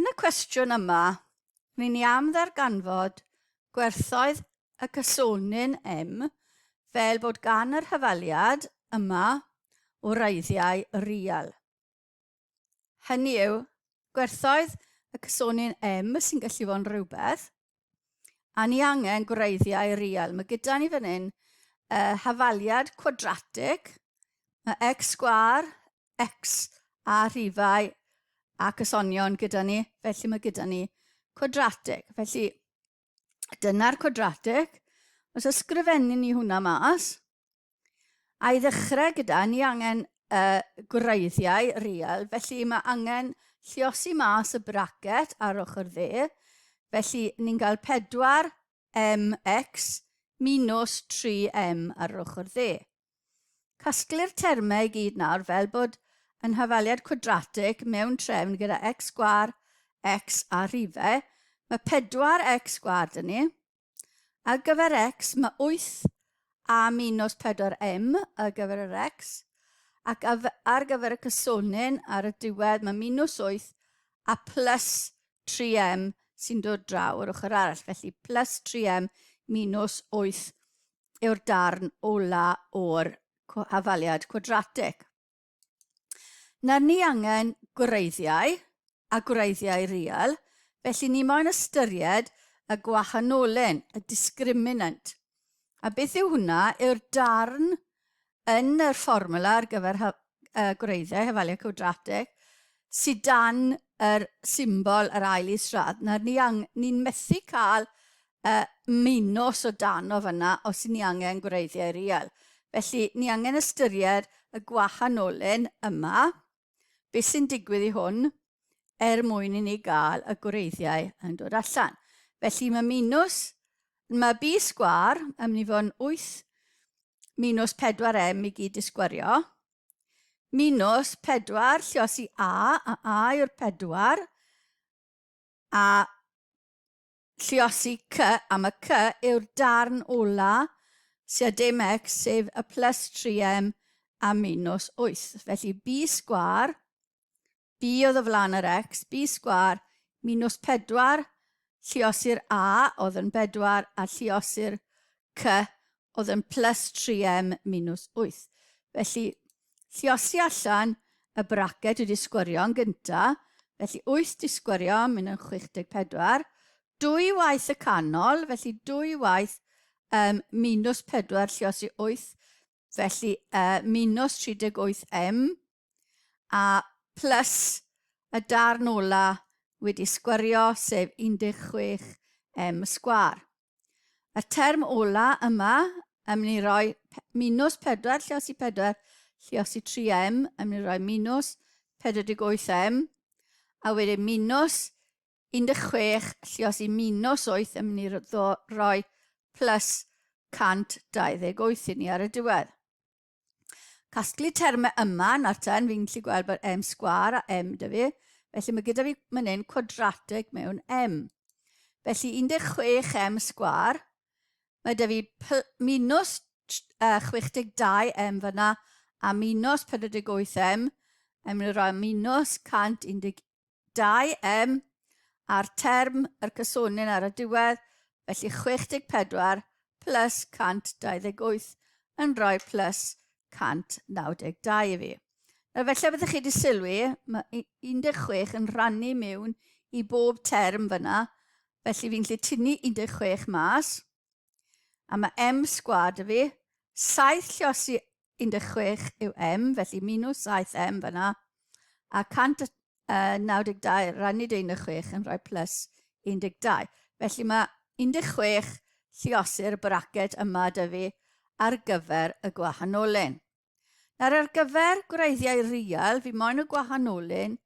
Yn y cwestiwn yma, ry'n ni am ddarganfod gwerthoedd y cysonyn M fel bod gan yr hafaliad yma o wreiddiau real. Hynny yw, gwerthoedd y cysonyn M sy'n gallu fod yn rhywbeth, a ni angen gwreiddiau real. Mae gyda ni fan hyn hafaliad cwadratig, mae x sgwâr X a rhifau a cysonion gyda ni, felly mae gyda ni cwadratig. Felly dyna'r cwadratig. Os ysgrifennu ni hwnna mas, a i ddechrau gyda, ni angen gwreiddiau real, felly mae angen lliosi mas y bracet ar ochr dde, felly ni'n cael 4mx minus 3m ar yr ochr dde. Casglu'r termau i gyd nawr fel bod yn hafaliad cwadratig mewn trefn gyda x sgwâr, x a rhifau. Mae 4x sgwâr dyn ni. Ar gyfer x, mae 8 a minus 4m ar gyfer yr x. Ac ar gyfer y cysonyn ar y diwedd mae minus 8 a plus 3m sy'n dod draw yr ochr arall. Felly plus 3m minus 8 yw'r darn ola o'r hafaliad cwadratig. Nawr ni angen gwreiddiau a gwreiddiau real, felly ni moyn ystyried y gwahanolyn, y discriminant. A beth yw hwnna? Yw'r darn yn yr fformwla ar gyfer gwreiddiau, hafaliad cwadratig, sydd dan yr symbol yr ail isradd. Nawr ni ang ni'n methu cael minus o dan o fyna os ni angen gwreiddiau real. Felly ni angen ystyried y gwahanolyn yma, beth sy'n digwydd i hwn, er mwyn i ni gael y gwreiddiau yn dod allan. Felly mae minus, mae b sgwar yn mynd i fod yn 8 minus 4m i gyd disgwario, minus 4 lliosi a, a a yw'r 4, a lliosi c, a mae c yw'r darn ola sydd â dim x, sef y plus 3m a minus 8. Felly b sgwar B oedd o flaen yr X, B sgwar minus 4, lluosi'r A oedd yn 4 a lluosi'r C oedd yn plus 3M minus 8. Felly, lluosi allan y braced wedi sgwario yn gynta, felly 8 di sgwario, mynd yn 64, dwy waith y canol, felly dwy waith minus 4 lluosi 8, felly minus 38M, a plus y darn ola wedi sgwario, sef 16 m sgwar. Y term ola yma yn mynd i roi minus 4 lliosi 4 lliosi 3m, yn mynd i roi minus 48m, a wedyn minus 16 lliosi minus 8 yn mynd i roi plus 128 i ni ar y diwedd. Casglu termau yma, nawr ten, fi'n gallu gweld bod m sgwar a m dy fi. Felly mae gyda fi man hyn cwadratig mewn m. Felly 16m sgwar, mae dy fi minus 62m fyna a minus 48m, yn mynd i roi minus 111 2M a'r term yr cysonyn ar y diwedd, felly 64 plus 128 yn rhoi plus 192 i fi. Nawr felly byddwch chi wedi sylwi, mae 16 yn rhannu mewn i bob term fyna, felly fi'n gallu tynnu 16 mas, a mae m sgwad y fi, 7 lliosi 16 yw m, felly minus 7m fyna, a 192 rannu 16 yn rhoi plus 12. Felly mae 16 lliosi'r braced yma dy fi ar gyfer y gwahanolyn. Nawr ar gyfer gwreiddiau real, fi moyn y gwahanolyn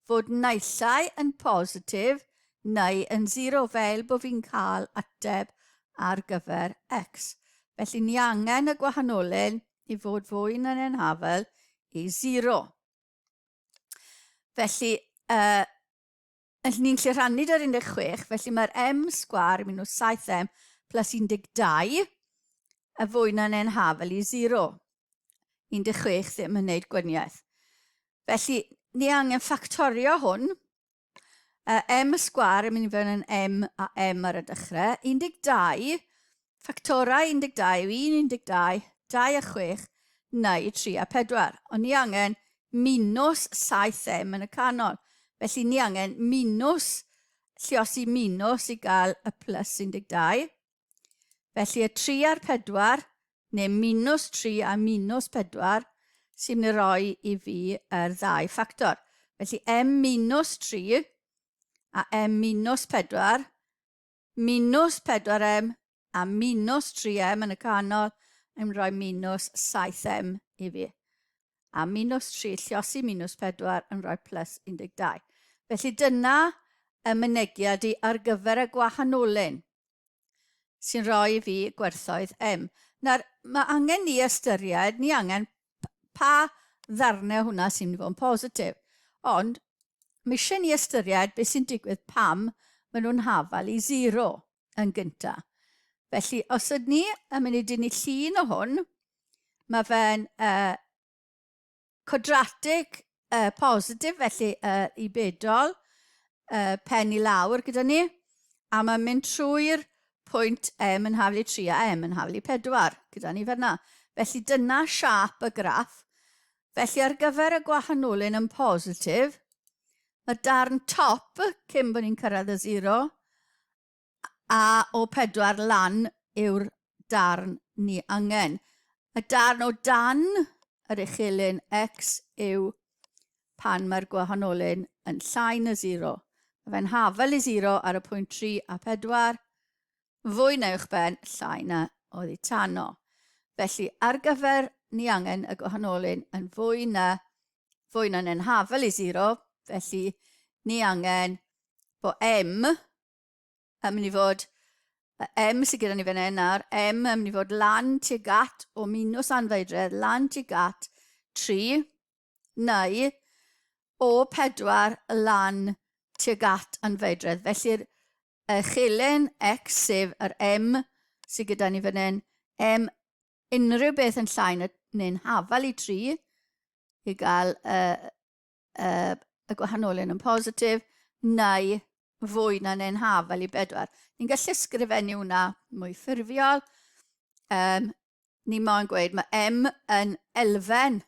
fod naillai yn positif neu yn zero fel bod fi'n cael ateb ar gyfer x. Felly ni angen y gwahanolyn i fod fwy na neu'n hafel i zero. Felly, ni'n lle rhannu dy'r 16, felly mae'r m sgwar minus 7m plus 12 y fwy na neu'n hafel i 0. 16 ddim yn gwneud gwaniaeth. Felly, ni angen ffactorio hwn. M sgwar yn mynd i fewn yn M a M ar y dechrau. 12, ffactorau 12 yw 1, 12, 2 a 6, neu 3 a 4. Ond ni angen minus 7M yn y canol. Felly ni angen minus, lliosi minus i gael y plus 12. Felly y 3 a'r 4, neu minus 3 a minus 4, sy'n mynd i roi i fi yr ddau ffactor. Felly m minus 3 a m minus 4, minus 4m a minus 3m yn y canol, yn rhoi minus 7m i fi. A minus 3, lliosi minus 4 yn rhoi plus 12. Felly dyna y mynegiad i ar gyfer y gwahanolyn sy'n rhoi i fi gwerthoedd M. Nawr, mae angen ni ystyried, ni angen pa ddarnau hwnna sy'n mynd i fod yn positif. Ond, mae eisiau ni ystyried beth sy'n digwydd pam maen nhw'n hafal i zero yn gyntaf. Felly, os ydyn ni yn mynd i dynnu llun o hwn, mae fe'n cwadratig positif, felly i bedol, pen i lawr gyda ni, a mae'n mynd trwy'r pwynt M yn haflu 3 a M yn haflu 4 gyda ni fanna. Felly dyna siâp y graff. Felly ar gyfer y gwahanolyn yn positif, mae darn top cyn bod ni'n cyrraedd y 0 a o 4 lan yw'r darn ni angen. Y darn o dan yr uchelyn x yw pan mae'r gwahanolyn yn llai na 0. Mae fe'n hafel i 0 ar y pwynt 3 a 4, fwy na uwchben, llai na oddi tano. Felly, ar gyfer ni angen y gwahanolyn yn fwy na fwy na neu'n hafel i 0, felly ni angen bo m yn mynd i fod, m sydd gyda ni fan hyn nawr, m yn mynd i fod lan tuag at o minus anfeidredd, lan tuag at 3, neu o 4 lan tuag at anfeidredd. Felly'r y chelen x, sef yr m sydd gyda ni fan hyn, m unrhyw beth yn llai na, neu'n hafal i 3, i gael y, y, y gwahanolyn yn positif, neu fwy na neu'n hafal i 4. Ni'n gallu ysgrifennu hwnna mwy ffurfiol. Um, ni moyn gweud mae M yn elfen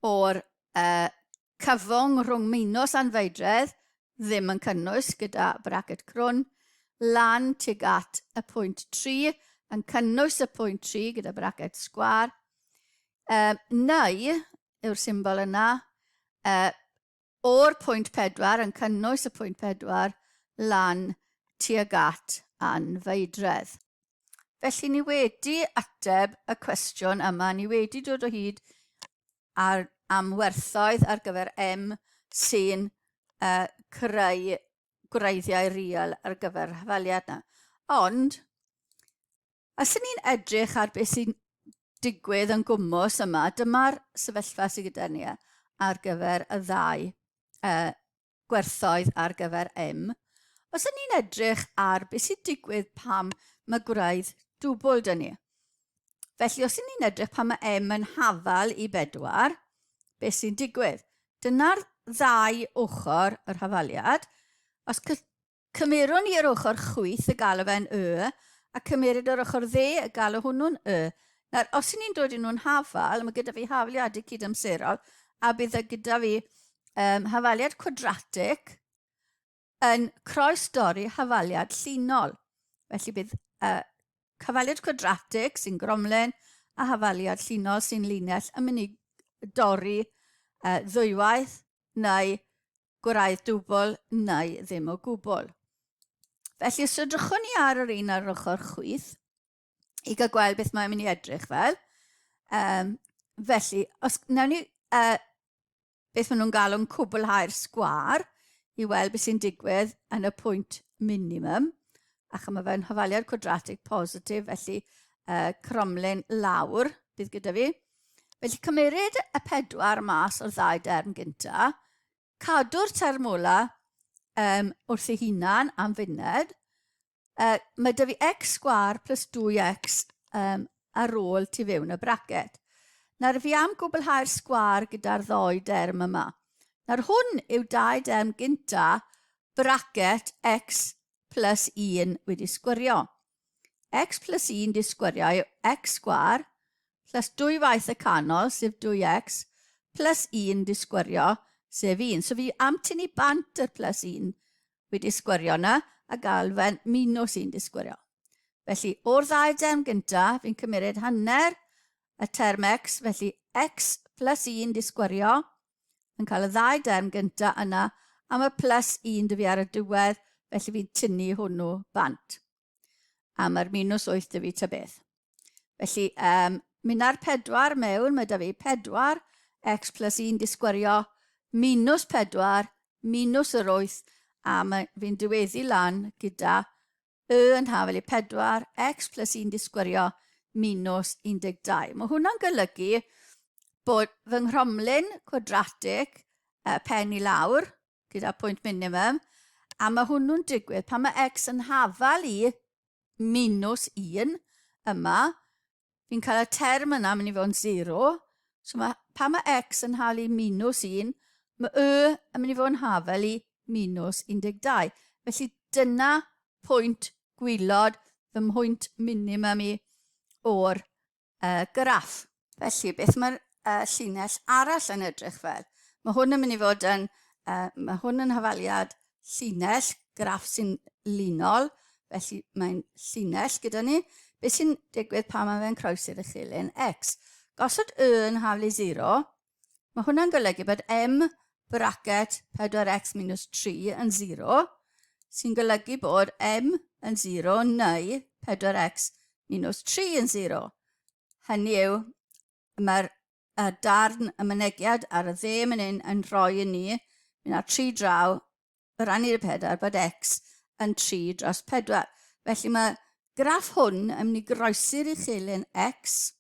o'r uh, cyfwng rhwng minus anfeidredd, ddim yn cynnwys gyda braced crwn, lan tuag at y pwynt 3, yn cynnwys y pwynt 3 gyda braced sgwar, um, neu, yw'r symbol yna, uh, o'r pwynt 4 yn cynnwys y pwynt 4 lan tuag at anfeidredd. Felly ni wedi ateb y cwestiwn yma, ni wedi dod o hyd ar, am werthoedd ar gyfer M sy'n uh, creu gwreiddiau real ar gyfer hafaliad yna. Ond, os ydyn ni'n edrych ar beth sy'n digwydd yn gwmws yma, dyma'r sefyllfa sydd gyda ni ar gyfer y ddau uh, gwerthoedd ar gyfer M. Os ydyn ni'n edrych ar beth sy'n digwydd pam mae gwraidd dwbl dyn ni. Felly, os ydyn ni'n edrych pan mae M yn hafal i bedwar, beth sy'n digwydd? Dyna'r ddau ochr yr hafaliad. Os cymerwn ni yr ochr chwith y galw fe'n y, a cymeryd yr ochr dde y galw hwnnw'n y. Nawr, os ydyn ni'n dod i nhw'n hafal, mae gyda fi hafaliadau cydamserol, a bydd e gyda fi um, hafaliad cwadratig yn croesdorri hafaliad llinol. Felly bydd uh, hafaliad cwadratig sy'n gromlin a hafaliad llinol sy'n linell yn mynd i dorri uh, ddwywaith neu gwraidd dwbl neu ddim o gwbl. Felly, os edrychwn ni ar yr un ar yr ochr chwith, i gael gweld beth mae'n mynd i edrych fel. Um, felly, os nawn ni uh, beth maen nhw'n galw'n cwblhau'r sgwâr i weld beth sy'n digwydd yn y pwynt minimum, ac mae fe'n hafaliad cwadratig positif, felly uh, cromlin lawr bydd gyda fi. Felly cymeryd y pedwar mas o'r ddau derm gynta, cadw'r term ola um, wrth ei hunan am funed. Uh, mae dy fi x sgwar plus 2x um, ar ôl tu fewn y braced. Nawr fi am gwblhau'r sgwar gyda'r ddoi derm yma. Nawr hwn yw dau derm gynta bracket x plus 1 wedi sgwario. X plus 1 di sgwario yw x sgwar plus 2 waith y canol, sef 2x, plus 1 di sgwario, sef 1. So fi am tynnu bant yr plus 1 wedi sgwario yna a gael fe'n minus 1 di sgwario. Felly, o'r ddau derm gyntaf, fi'n cymryd hanner y term x, felly x plus 1 di sgwario, yn cael y ddau derm gynta yna, a mae plus 1 dy fi ar y diwedd, felly fi'n tynnu hwnnw bant. A mae'r minus 8 dy fi ta beth. Felly, mynd ar 4 mewn, mae da fi 4, x plus 1 di sgwario, minus 4, minus yr 8, a mae fi'n diweddu lan gyda y yn hafel i 4, x plus 1 di sgwario minus 12. Mae hwnna'n golygu bod fy nghromlin cwadratig pen i lawr gyda pwynt minimum, a mae hwnnw'n digwydd pan mae x yn hafal i minus 1 yma, fi'n cael y term yna mynd i fod yn 0, so mae, pan mae x yn hafal i minus 1, mae y yn mynd i fod yn hafal i minus 12. Felly dyna pwynt gwylod fy mhwynt minimum i o'r graff. Felly, beth mae'r llinell arall yn edrych fel? Mae hwn yn mynd i fod yn, mae hwn yn hafaliad llinell, graff sy'n linol, felly mae'n llinell gyda ni. Beth sy'n digwydd pan mae fe'n croesi'r uchelyn x? Gosod y yn haflu 0, mae hwnna'n golygu bod m bracket 4x minus 3 yn 0, sy'n golygu bod m yn 0 neu 4x minus 3 yn 0. Hynny yw, mae'r darn y mynegiad ar y dde mynd hyn yn rhoi i ni, mynd ar 3 draw, rannu'r 4, bod x yn 3 dros 4. Felly mae graff hwn yn mynd i groesi'r uchelyn x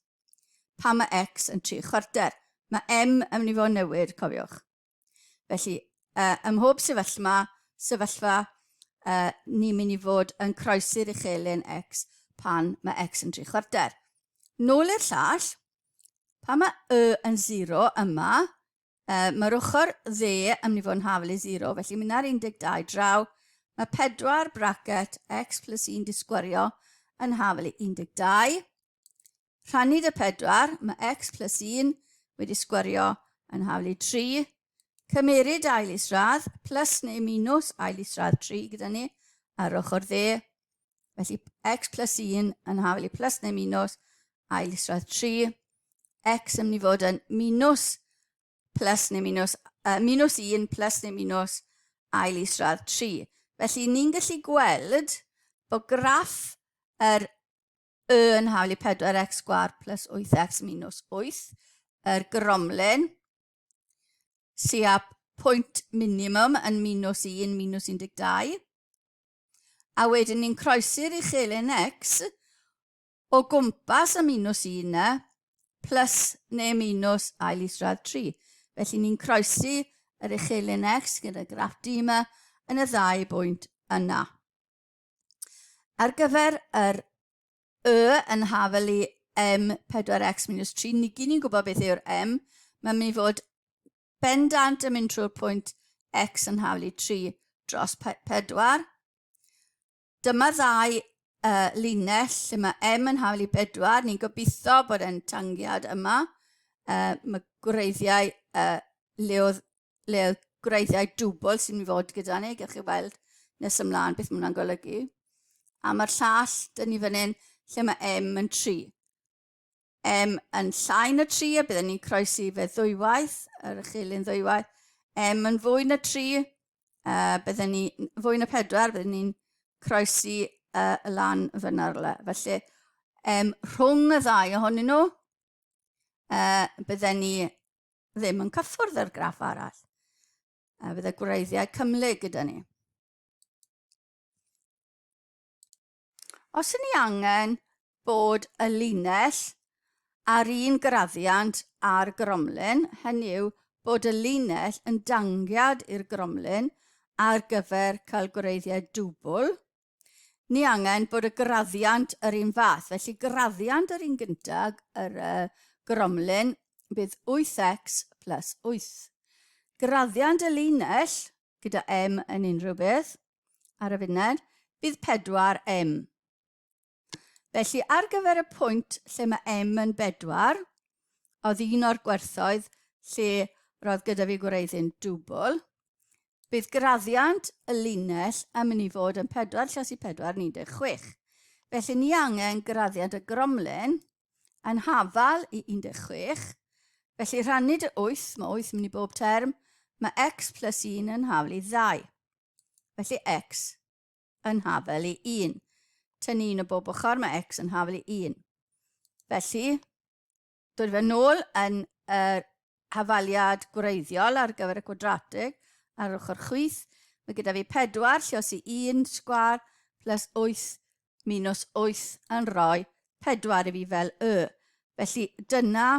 pan mae x yn 3 chwarter. Mae m yn mynd i fod yn newid, cofiwch. Felly, ym mhob sefyllfa, sefyllfa ni'n mynd i fod yn croesi'r uchelyn x pan mae x yn 3 chwarter. Nôl i'r llall, pan mae y yn 0 yma, mae'r ochr dde yn mynd i fod yn hafel i 0, felly mynd ar 12 draw, mae 4 bracket x plus 1 di sgwario yn hafel i 12. Rhannu dy 4, mae x plus 1 wedi sgwario yn hafel i 3. Cymeryd ail isradd, plus neu minus ail isradd 3 gyda ni ar ochr dde. Felly x plus 1 yn hafel i plus neu minus ail isradd 3. X yn mynd i fod yn minus plus neu minus, minus 1 plus neu minus ail isradd 3. Felly ni'n gallu gweld bod graff yr y yn hafel i 4x sgwar plus 8x minus 8, yr gromlin, sy'n â pwynt minimum yn minus 1, minus 12. A wedyn ni'n croesi'r uchelyn x o gwmpas y minus 1 na, plus neu minus ail isradd 3. Felly ni'n croesi yr uchelyn x gyda graff D yma yn y ddau bwynt yna. Ar gyfer yr Y yn hafel i M 4x minus 3, ni gyd ni'n gwybod beth yw'r M, mae'n mynd i fod bendant yn mynd trwy'r pwynt x yn hafel i 3 dros 4. Dyma ddau linell lle mae M yn hafel i 4, ni'n gobeithio bod e'n tangiad yma. Mae gwreiddiau le oedd le oedd gwreiddiau dwbl sy'n mynd i fod gyda ni, gewch chi weld nes ymlaen beth mae hwnna'n golygu. A mae'r llall, dyn ni fan hyn, lle mae M yn 3. M yn llai na 3, a byddwn ni'n croesi fe ddwywaith, yr uchelyn ddwywaith. M yn fwy na 3, byddwn ni, fwy na 4, byddwn ni'n croesi y lan fyna rhywle. Felly, rhwng y ddau ohonyn nhw, byddwn ni ddim yn cyffwrdd â'r graff arall. A bydd y gwreiddiau cymhlyg gyda ni. Os ydyn ni angen bod y linell ar un graddiant ar gromlin, hynny yw bod y linell yn dangiad i'r gromlin ar gyfer cael gwreiddiau dwbl, ni angen bod y graddiant yr un fath. Felly graddiant yr un gyntaf, yr gromlin, bydd 8x plus 8. Graddiant y linell gyda m yn unrhyw beth ar y funed, bydd 4m. Felly ar gyfer y pwynt lle mae m yn 4, oedd un o'r gwerthoedd lle roedd gyda fi gwreiddyn dwbl, bydd graddiant y linell yn mynd i fod yn 4 llos i 4 yn 16. Felly ni angen graddiant y gromlin yn hafal i 16. Felly rhannu dy 8, mae 8 yn mynd i bob term, mae x plus 1 yn hafal i 2. Felly x yn hafel i 1. Tynnu un o bob ochr, mae x yn hafel i 1. Felly, dod fe nôl yn yr hafaliad gwreiddiol ar gyfer y cwadratig ar ochr chwith. Mae gyda fi 4 lliosi 1 sgwar plus 8 minus 8 yn rhoi 4 i fi fel y. Felly dyna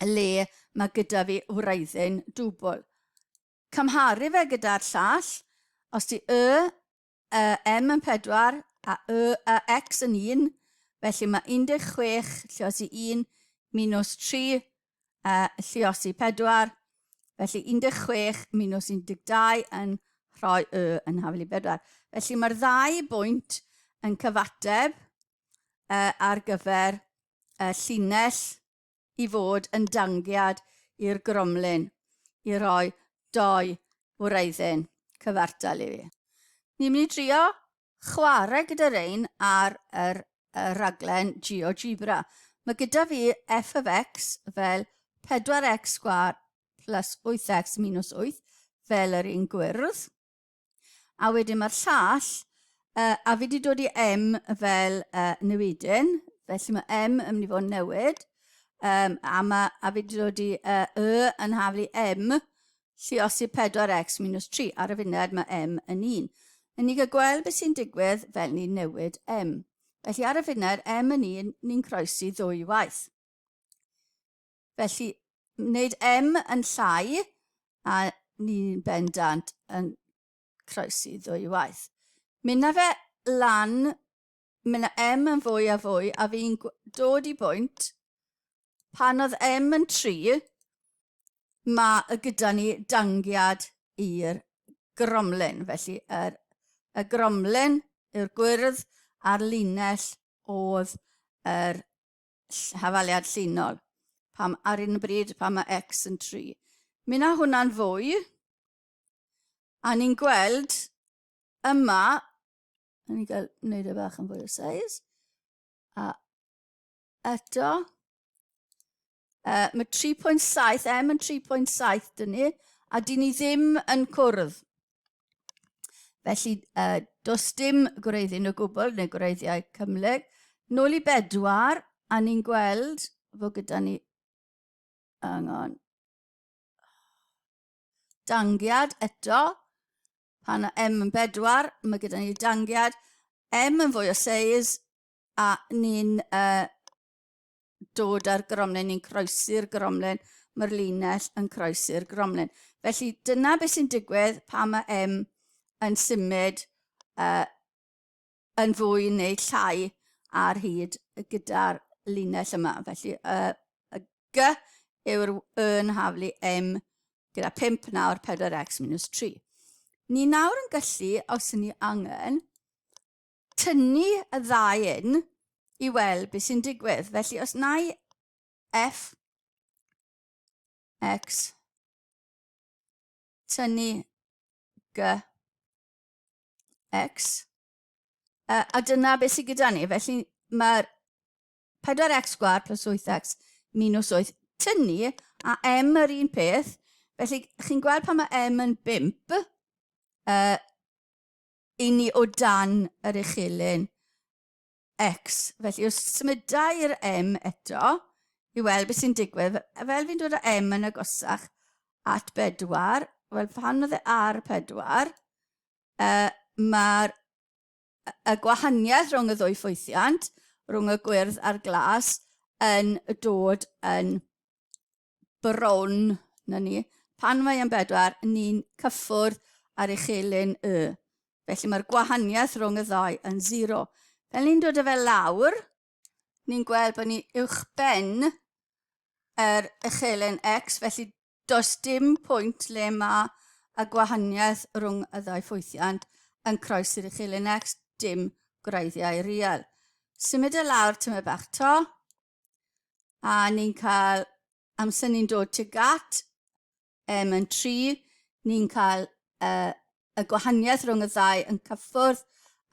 le mae gyda fi wreiddyn dwbl. Cymharu fe gyda'r llall, os di y, y m yn 4 a y, y x yn 1, felly mae 16 lliosi 1 minus 3 uh, lliosi 4, felly 16 minus 12 yn rhoi y yn hafel i 4. Felly mae'r ddau bwynt yn cyfateb uh, ar gyfer uh, llinell i fod yn dangiad i'r gromlin i roi doi wreiddyn cyfartal i fi. Ni'n mynd i drio chwarae gyda rein ar yr, y rhaglen GeoGebra. Mae gyda fi f of x fel 4x sgwar plus 8x minus 8 fel yr un gwyrdd. A wedyn mae'r llall, uh, a fi wedi dod i M fel uh, newidyn, felly mae M yn mynd i fod yn newid, um, a, ma, a fi wedi dod i uh, Y yn haflu M, lliosi 4x minus 3. Ar y funed mae M yn 1. Yn ni gael gweld beth sy'n digwydd fel ni'n newid M. Felly ar y funed, M yn 1, ni'n croesi ddwy waith. Felly, wneud M yn llai, a ni'n bendant yn croesi ddwy waith. Mynd â fe lan, mynd â M yn fwy a fwy, a fi'n dod i bwynt, pan oedd M yn 3, mae gyda ni dangiad i'r gromlin. Felly, yr, y gromlin yw'r gwyrdd a'r linell oedd yr hafaliad llinol pam ar un bryd pan mae x yn 3. Mi na hwnna'n fwy, a ni'n gweld yma, a ni'n gael wneud e bach yn fwy o seis, a eto, mae 3.7, M yn 3.7 dyn ni, a dyn ni ddim yn cwrdd. Felly, uh, does dim gwreiddyn o gwbl, neu gwreiddiau cymhlyg. Nôl i bedwar, a ni'n gweld fod gyda ni... Hang on. Dangiad eto. Pan mae M yn bedwar, mae gyda ni dangiad. M yn fwy o seis, a ni'n uh, dod â'r gromlin, ni'n croesi'r gromlin, mae'r linell yn croesi'r gromlin. Felly dyna beth sy'n digwydd pan mae M yn symud uh, yn fwy neu llai ar hyd gyda'r linell yma. Felly uh, y G yw'r Y yn haflu M gyda 5 nawr 4x minus 3. Ni nawr yn gallu, os ni angen, tynnu y ddau un i weld beth sy'n digwydd. Felly os na i f x tynnu g x a dyna beth sydd gyda ni. Felly mae'r 4x sgwar plus 8x minus 8 tynnu a m yr un peth. Felly chi'n gweld pan mae m yn 5, i ni o dan yr uchelyn x. Felly, os symuda i'r m eto, i weld beth sy'n digwydd, fel fi'n dod â m yn agosach at bedwar, wel pan oedd e ar pedwar, uh, mae'r y gwahaniaeth rhwng y ddwy ffwythiant, rhwng y gwyrdd a'r glas, yn dod yn bron, na ni, pan mae yn bedwar, ni'n cyffwrdd ar uchelyn y. Felly mae'r gwahaniaeth rhwng y ddau yn 0. Fel ni'n dod â fe lawr, ni'n gweld bod ni uwchben yr uchelyn x, felly does dim pwynt le mae y gwahaniaeth rhwng y ddau ffwythiant yn croesi'r uchelyn X, dim gwreiddiau real. Symud e lawr tymed bach to, a ni'n cael, amser ni'n dod tuag at M yn 3, ni'n cael uh, y gwahaniaeth rhwng y ddau yn cyffwrdd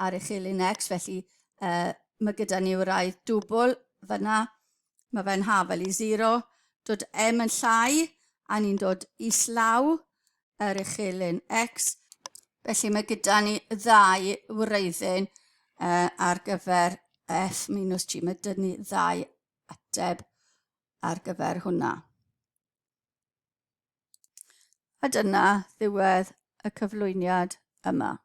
ar uchelyn X, felly uh, mae gyda ni wraidd dwbl fyna, mae fe'n hafel i 0, dod M yn llai, a ni'n dod islaw yr uchelyn X, felly mae gyda ni ddau wreiddyn uh, ar gyfer F minus G, mae dyn ni ddau ateb ar gyfer hwnna. A dyna ddiwedd y cyflwyniad yma.